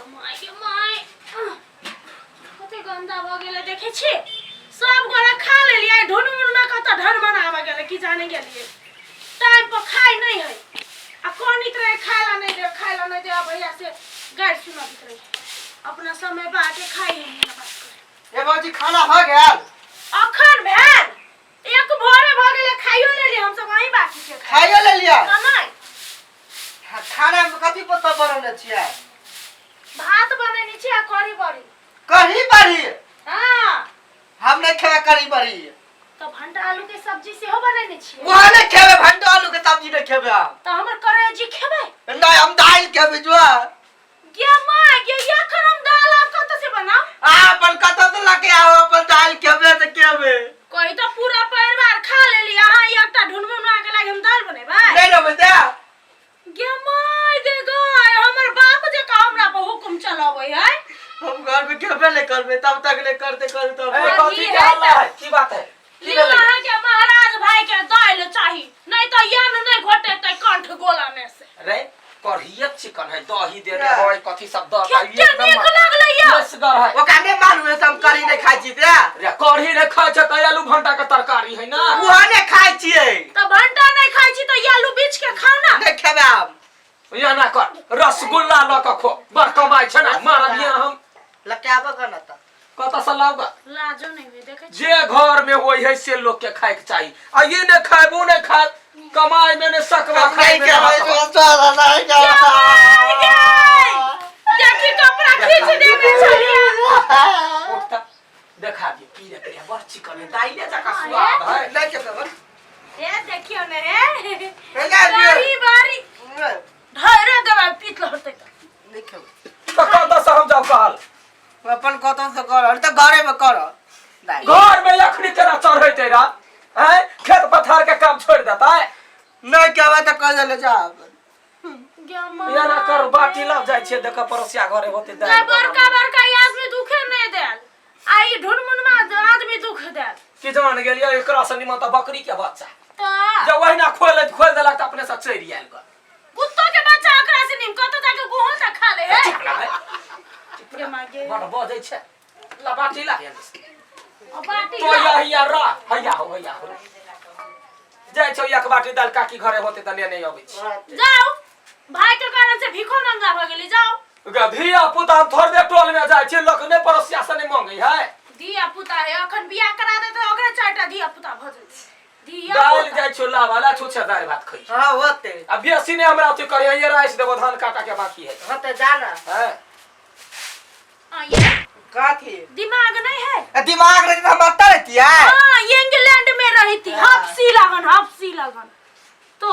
My गे my, कते गन्दा भऽ गेलै। देखै छी, सब गोरा खा लेलियै। ढुनमुनमा कतऽ ढनमनाबऽ गेलै की जाने गेलियै। टाइम पर खाइ नहि है आ कनित रहे, खाय ला नहि दे, खाय ला नहि दे। भैया से गारि सुनबैत रहे। अपना समय पर आके खाइ है, नहि बात करे। ए भौजी, खाना भऽ गेल? अखन भेल, एक भोरे भऽ गेलै। खाइयो लेलियै हमसब, अहीं बाकी के खाइ। खाइयो लेलियै? तऽ नहि। खाना मे कथी पत्ता बनौने छियै? भात बनेने छी आ कढ़ी बड़ी। कढ़ी बड़ी? हाँ। हम नहि खेबै कढ़ी बड़ी। तऽ भंटा आलू के सब्जी सेहो बनेने छियै। वहाँ नहि खेबै, भंटा आलू के सब्जी नहि खेबै हम। तऽ हमर करेजी खेबै? नहि, हम दालि खेबै जो। गे माँ गे, एखन हम दाल आब कतऽ से बनाउ? आ अपन कतऽ से लके आउ, अपन दालि खेबै तऽ खेबै। कही तऽ पूरा परिवार खा लेली, अहाँ एकटा ढुनमुना के लागि हम दालि बनेबै? नहि लेबै दे। गे my गे गाय, हमर बाप जकाँ हमरा पर हुकुम चलाबै है। हम घर में खेबे नहीं करबे तब तक, नहीं करते करते तब ए, तक। कथी के हल्ला है? की बात है? की लियो भेलै? अहाँ के महाराज भाई के दालि चाही, नहीं तो यान नहीं घोटेतै कंठ गोला में से। रे, कढ़िए चिकन है, दही देने है, कथी सब दऽ कते नीक लगलै यौ। रसगर है। ओकरा नहीं मालूम है, हम कढ़ी नहीं खाइ छी ते। रे, कढ़ी नहीं खाइ छै तऽ आलू भंटा के तरकारी है ना। उहो नहीं खाइ छियै। तऽ भंटा नहीं खाइ छी तऽ आलू बीछ के खाउ ना। नहीं खेबै हम। एना कर, रसगुल्ला लऽ कऽ खो, बड़ कमाइ छै ना, मारब यहाँ हम। लके आबऽ गऽ ना तऽ। कतऽ से लाउ गऽ? लाजो नहीं हुए देखै छी। जे घर में होय है से लोग के खाए के चाही, आ ये ने खाए वो ने खाए, कमाए में ने सकवा, हम खाए नहीं में ने खेबै। हकवा। नहीं खेबै। देखी, कपड़ा खींच देने छलियै। उठ तऽ, देखा दियो की रे प्रिया, बड़ चिकन है, दाइले जकाँ स्वाद है। नहीं खेबै बस। ए, देखियौ ने हे। हे ले लिअ। बारी बारी ढेरे देबै, पीत लहरतै तऽ। नहीं खेबै। तऽ कतऽ से हम जाउ कहल? अपन कतौ से कर, तऽ घरे में कर। घर में अखनी केना चढ़ैते रा हैं, खेत पथार के काम छोड़ देता है? नहीं खेबै तऽ कह ले जा। एना कर, बाटी लग जाइ छियै, देख पड़ोसिया घरे होते दालि गै, बड़का बड़का ई आदमी दुखे नहीं देल आ ई ढुनमुनमा आदमी दुख देल। की जान गेलियै, एकरा से निमन तऽ बकरी के बच्चा। तऽ जब ओहिना खोल खोल देलक तऽ अपने से चढ़ि आयल गऽ। कुत्तो के बच्चा ओकरा से निम, कतौ जाके गुहो त खा ले है। चुप ना रे। गे माय गे। बड़ बजै छै, ला बाटी ला। ओ बाटी तो ला। या हिया रा हैया हो, हैया हो, जाइ छौ एक बाटी दाल काकी घरे होते तऽ लेने अबै छी। जाओ, भाई के कारण से भीखो नंगा भ गेली, जाओ। गे धिया पुता, हम थोड़बे टोल में जाइ छी, लोक नहि पड़ोसिया से नहि मांगै है। धिया पुता है, अखन बियाह करा देते ओकरे चारिटा धिया पुता भ जेतै। धिया दालि पुता। जाइ छौ लावा ला, छुछे दालि भात खइ। हाँ, होते। आ बेसी नहि हमरा अथी करियै, ये राइस देबो, धान काटा के बाकी है। होते, जा ना। हैं? आ, ये कथी? दिमाग नहीं है? दिमाग रही हम अत्ता रहती है। हाँ, इंग्लैंड में रही थी। हाँ। हफ्सी लगन, हफ्सी लगन तो।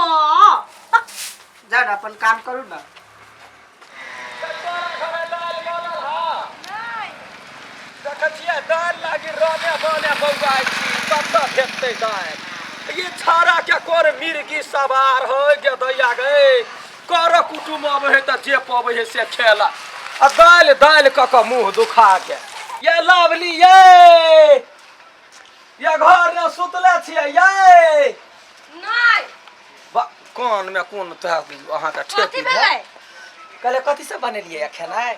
जा ना, अपन काम करू ना। देखै छियै, दालि लागी रने बने बौआइ छी, कतऽ भेटतै दालि? ई छाड़ा के कोर मिर्गी सवार है गे दैया गे, कर कुटुम अबै है तऽ जे पबै है से खेला, आ दालि दालि कऽ कऽ मुँह दुखा के। ये लवली, ये ये घर ने सुतले छियै ये? नहि। कान में कोन तोरा अहाँके कथी ठेकी भेलै? कहले, कथी सब बनेलियै या खेनाइ?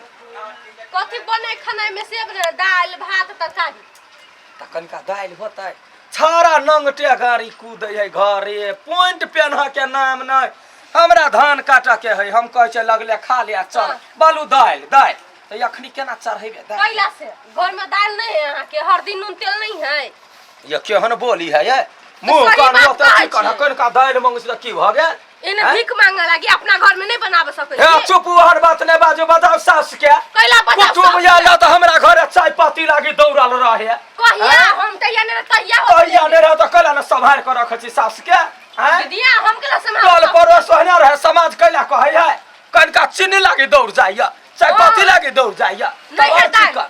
कथी बनै खेनाइ में? से बने दालि भात तरकारी। तऽ कनिका दालि होतै? छाड़ा नंगटे गाड़ी कूदै है घरे, पॉइंट पेन्ह के नाम नहि। हमरा धान काटऽ के है, हम कहै छै लगले खा ले आ चल। हाँ। बालू दालि दालि तऽ अखनी केना चढ़ेबै दालि? कैला से घर में दालि नहीं है अहाँ के? हर दिन नून तेल नहीं है? ये केहन बोली है ये? मुंह सही कान बात ओतऽ की कहै कर छियै। कनिका दालि मंगै छी तऽ की भऽ गेल? एने हैं? भीख मांगे लागी, अपना घर में नहीं बनाबे सकै हे छी। चुप, ओहन बात नहि बाजू, बताउ सास के। कैला बताउ कुटुम सास के? आयल तऽ हमरा घरे चाय पत्ती लागी दौड़ल रहे। कहिया? हैं? हम तहिया नहीं रहे, तहिया हो। तहिया नहि रहे तऽ कैला ने सम्हारि कऽ रखै छी सास के, हैं? दीदिया, हम केला टोल सम्हार पड़ोस ओहिना रहे, समाज कैला कहै है, कनिका चीनी लागी दौड़ जाइया, चाय हाँ। पत्ती लागी दौड़ जाइया। नहीं तब है और की दालि। कर?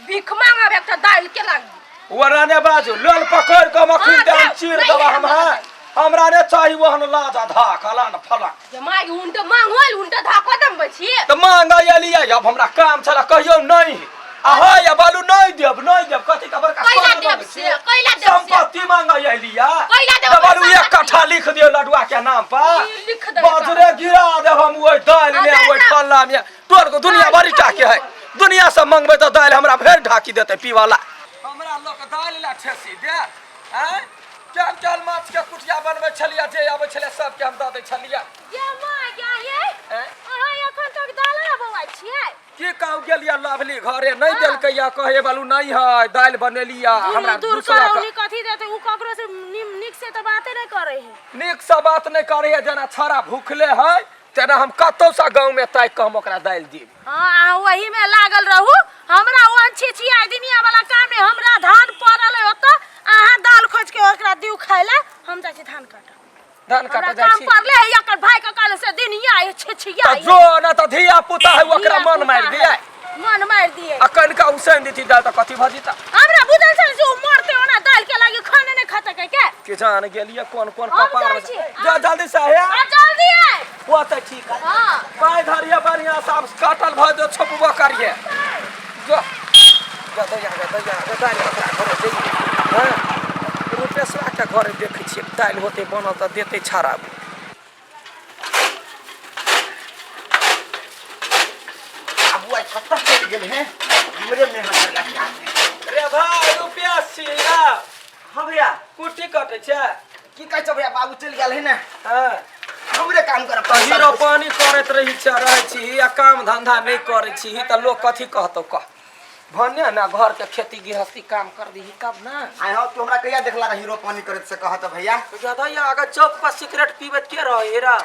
भीख मांगब एकटा दालि के लागी? ओना नहि बाजू, लोल पकड़ कऽ हम अखन हाँ, देह जाउ, चीर नहि देबऽ है हम। हमरा। हाँ, हमरा नहि चाही ओहन लाज आधा कलन फलन। जे माय उनटे मांगल उनटे धाको दमबै छी। तऽ मांगऽ एलियै, अब हमरा काम छलै, कहियौ नहि आ है, आ बालू नहि देब, नहि देब, कथी के बड़का कैला सोना। देब से कैला देब से संपत्ति मांगे अलिया कैला देब दबालू एक कट्ठा लिख दियो लडुआ के नाम पर लिख देब बजरे गिरा देब हम ओहि दालि में आ, ओहि फल्ला में तोर को दुनिया बड़ी टाके है दुनिया से मंगबै तऽ दालि हमरा फेर ढाकी देतै पीवाला हमरा लोक दालि ला ठेसी दे आँय चल चल माछ के कुटिया बनबै छलियै जे आबै छलै सबके हम दऽ दै छलियै ये माँ या ये आँय? अहाँ एखन तक दाल ना बौआइ छियै की कहू गेलियै लवली घरे नहि देलकै या कहे बालू नहि है दालि बनेलियै हमरा दूर दूसरा करौनी कथी देतै उ ककरो से नीक से तऽ बाते नहि करै है नीक से बात नहि करैया जेना छड़ा भूखले है तेना हम कतौसँ गाँवमे ताकि कऽ हम ओकरा दालि देब हाँ अहाँ वही में लागल रहू हमरा ओहन छिछिया दुनिया वाला काम नहीं हमरा धान पड़ल है ओतऽ अहाँ दाल खोज के ओकरा दिउ खाय ला हम जाइ छी धान काटऽ धान हमरा काटऽ जाइ काम छी पड़ले है एकर भाई के कहले से दुनिया है छिछिया तऽ जो ना तऽ धिया पुता है ओकरा मन मारि दिए मन मारि दिए आ कनिका उसैन देती दालि तऽ कथी भऽ जेता हमरा बुझल छल जे उ मरते ओना दाल के लागी खाने नहीं खा सके के के जान गेलिए कोन कोन हम कपार जाइ में छी। जा जल्दी से हे आ जल्दी आय वो तऽ ठीक है हाँ पाय धरिए बढ़िया साफ काटल भऽ जो छपबो करिए जो जो दैया गे दैया गे दालि ओकरा घरे जइए हँ रुपेशवा के घरे देखै छियै दालि होतै बनल तऽ देतै छाड़ा बाबू आइ कतऽ चलि गेल हे हमरे मेहनत लगिया रे भाइ रुपया छी या हाँ भैया कुट्टी कटै छै की कहै छौ भैया बाबू चलि गेल है ने हँ हमरे काम करब तऽ हीरो पानी करैत रही छै रहै छी आ काम धंधा नहि करै छी तऽ लोक कथी कहतौ कह भने ने घरके खेती गृहस्थी काम कर दीही तब ने आइ हो तू हमरा कहिया देखला हीरो पानी करैत से कहत भैया ज्यादा अगर चौक पर सिगरेट पीबैत के रहे हेरा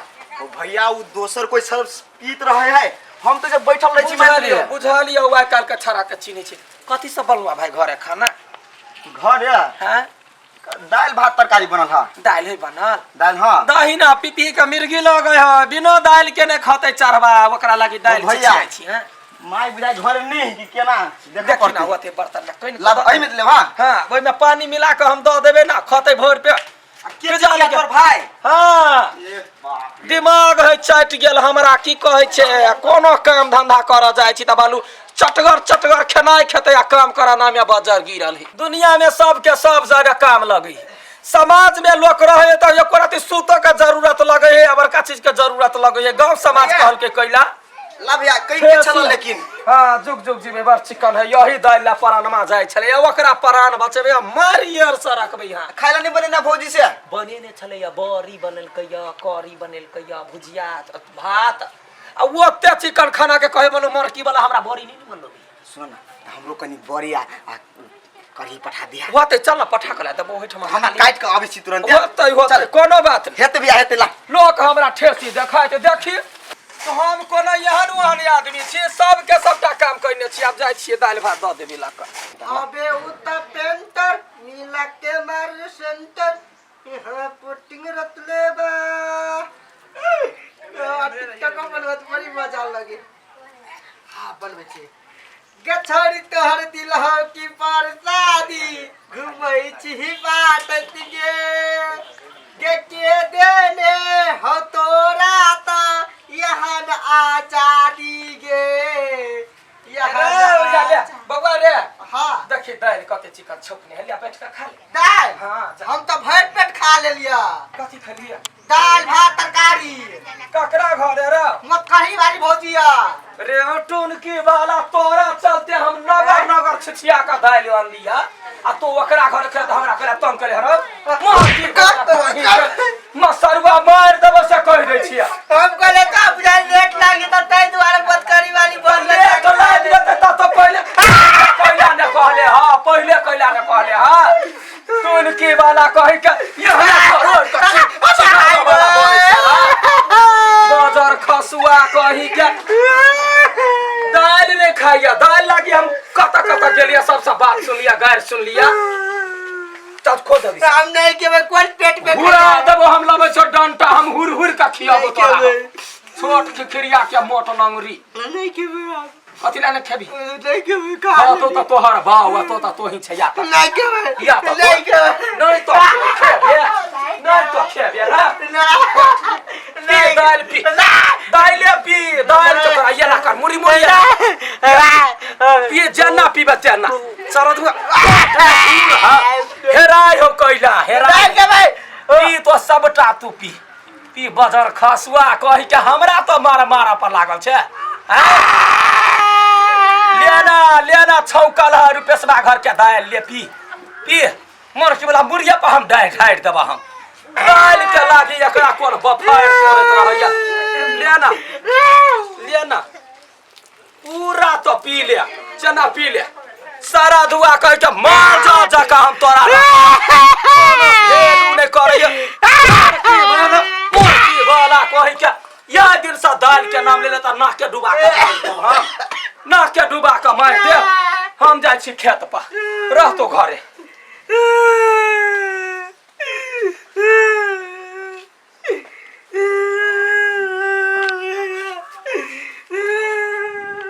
ओ भैया उ दोसर कोई सब पीत रहे है हम तो जब बैठल रहे छी बुझलियो बुझलियो आइ काल्हि के छड़ा के चिन्है छै कथी सब बनलुआ भाई घरे खाना घर है हैं दालि भात तरकारी बनल है दालि है बनल दालि हाँ दही ना पी पी के मिर्गी लगे है बिना दालि के नहीं खते चढ़वा ओकरा लागी दालि भैया। छिछियाइ छी हैं माय बुझाइ घर नहीं है कि केना देखो देखी ना पड़तै होते बर्तन में कनि ला एहिमे लेब हाँ हाँ ओहिमे पानी मिला के हम दऽ देबै ना खते भरि पे के के जाने तोर भाई हाँ ए बाप दिमाग है चटि गेल हमरा की कहै छै कोनो काम धंधा करऽ जाइ छी तऽ बालू चटगर चटगर खेनाइ खेतै आ काम करऽ नामे बजर गिरल है दुनिया में सबके सब जगह काम लगै है समाज में लोक रहे तऽ एको रति सुतऽ के जरूरत लगै है आ बड़का चीज के जरूरत लगै है गाँव समाज कहलकै कैला ला भैया कहि के छल लेकिन हाँ जुग जुग जीवे बड़ चिकन है यही दालि ला परानमा जाइ छलै ओकरा परान बचेबै आ मारि आर से रखबै यहाँ खाय ला नहीं बने ना भौजी से बनेने छलैया बड़ी बनेलकैया करी बनेलकैया भुजिया भात आ ओते चिकन खाना के कहे बनो मरकी वाला हमरा बड़ी नहीं बनलो सुन ना हमरो कनी बड़ी आ आ कढ़ी पठा दिया होते चल ना पठा के ला देबो ओहिठाम हम काटि के अबै छी तुरंत होते होते कोनो बात नहीं हेतै भैया हेतै ला लोक हमरा ठेसी देखै छै देखी तऽ हम कोनो एहन ओहन आदमी छी सबके सबटा काम कयने छी आब जाइ छियै दालि भात दऽ देबै लऽ कऽ अबे उता पेंटर नीला के मार सेंटर यहाँ पुटिंग रतले बा टिकटॉक बनबत बड़ी मजा लगे हाँ बनबै छी गछड़ी तोहर दिल हो की परसादी घुमै छी बाटत गे गे के देने हो तोरा त यहाँ आजादी गे यहाँ रे बौआ रे हाँ देखी दालि कते चिकन छौकने हलिया बैठ कऽ खा ले दाल हाँ जा। हम तो भरि पेट खा लेलियै कथी खेलियै दाल भात तरकारी ककरा घरे रे मकही वाली भौजिया रे टुनकी वाला तोरा चलते हम नगर नगर छिछिया का दालि अनलिया आ तू ओकरा घर के हमरा करे तंग करे हर मसरुआ मार देबो से कहि दै छिया हम कहले का बुझाइ लेट लागी त ताहि दुआरे बतकरी वाली बन ले तो लाज देते त तो पहिले कैला ने कहले हां पहिले कैला ने कहले हां टुनकी वाला कहि के यहाँ करोड़ के छिछिया वाला बोलै छै, हाँ। बजर खसुआ कही के दालि नहीं खाइया दालि लागी हम कत कत गेलिया सबसे बात सुन लिया गारि सुन लिया तब खो देबी हम नहीं खेबै कोन पेट में हुरा देबो हम लबै छो डंटा हम हुर हुर के खियाबो नहीं तोरा खेबै। छोट खिखिरिया के मोट लंगरी नहीं खेबै हम। कथी ला नहीं खेबी नहीं खेबै खा हाँ तो तो तोहर बाव तो तो तोही छै या तो नहीं खेबै या तो नहीं खेबै नहीं तो खेबे नहीं तो खेबे ना पी दालि पी दालि पी दालि तो तोरा ये ला कर मुरी मुरी पी जेना पीबे तेना सरदुआ हेराय हो कैला हेराय दाल के भाई पी तो सबटा तू पी पी बजर खसुआ कहि के हमरा तो मार मारा पर लागल छै आँय? लेना लेना छौकल है रुपेशवा घर के दालि ले पी पी मर के वाला मुड़िया पर हम डाहि ढारि देबा हम दालि के लागी एकरा कोन बफार करैत रहैया लेना लेना पूरा तो पी ले चना पी ले सारा दुआ कह के मार जा जका हम तोरा हेलू नहीं करैया मुर्गी वाला मुर्गी वाला कहि के या दिन से दालि के नाम ले लेता नाक के डुबा के मारि देब हम नाक के डुबा के मारि देब हम जाइ छी खेत पर रहतो घरे।